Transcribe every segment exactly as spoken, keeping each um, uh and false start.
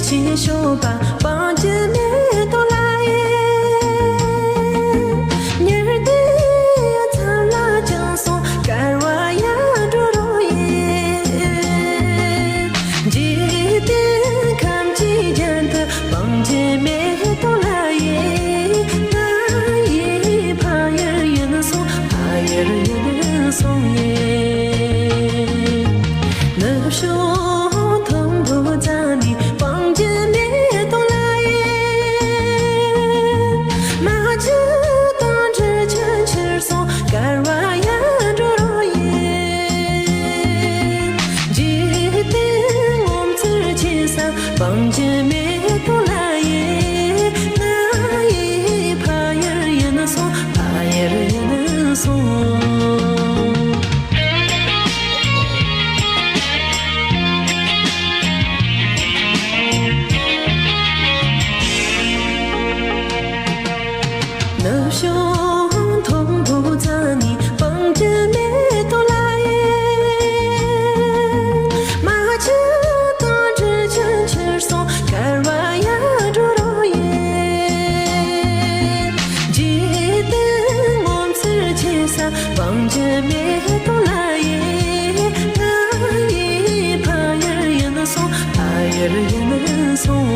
ཅིག་ཤོག་པ་སྤང་རྒྱུ་མེད་དོ་ལ་ཡེ། ཉེར་བདུན་མཚམས་ལ་བྱང་སོང་སྐལ་བ་ཡར་འགྲོ་རོགས་ཡེ། འཇིག་རྟེན་ཁམས་ཀྱི་རྒྱན་དུ་སྤང་རྒྱུ་མེད་དོ་ལ་ཡེ། ང་ཡི་ཕ་ཡུལ་ཡིན་སོང་། ཕ་ཡུལ་ཡིན་སོང་ཡེ། ནུབ་ཕྱོགས་མཐོན་པོ་རྩ་ནས་སྤང་རྒྱུ་མེད་དོ་ལ་ཡེ། རྨ་ཆུ་དང་འབྲི་ཆུ་འཕྱུར་སོང་སྐལ་བ་ཡར་འགྲོ་རོགས་ཡེ། འཇིག་རྟེན་ངོ་མཚར་ཆེ་ས་སྤང་རྒྱུ་མེད་དོ་ལ་ཡེ། ང་ཡི་ཕ་ཡུལ་ཡིན་སོང་། ཕ་ཡུལ་ཡིན་སོང་། ནུབ་ཕྱོགས་མཐོན་པོ་རྩ་ནས་སྤང་རྒྱུ་མེད་དོ་ལ་ཡེ། རྨ་ཆུ་དང་འབྲི་ཆུ་འཕྱུར་སོང་སྐལ་བ་ཡར་འགྲོ་རོགས་ཡེ། འཇིག་རྟེན་ངོ་མཚར་ཆེ་ས་སྤང་རྒྱུ་མེད་དོ་ལ་ཡེ། ང་ཡི་ཕ་ཡུལ་ཡིན་སོང་། ཕ་ཡུལ་ཡིན་སོང་།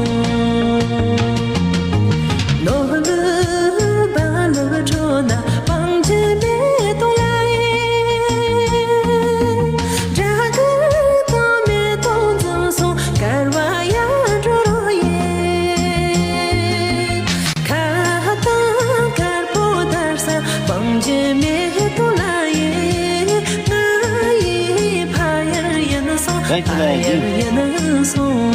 ནོར་བུ་རྦ་རླབས་ཁྲོད་ན་སྤང་རྒྱུ་མེད་དོ་ལ་ཡེ། སྦྲ་གུར་དང་མེ་ཏོག་འཛོམས་སོང་སྐལ་བ་ཡར་འགྲོ་རོགས་ཡེ། ཁ་དང་དཀར་པོ་དར་ས་སྤང་རྒྱུ་མེད་དོ་ལ་ཡེ། ང་ཡི་ཕ་ཡུལ་ཡིན་སོང་། ཕ་ཡུལ་ཡིན་སོང་།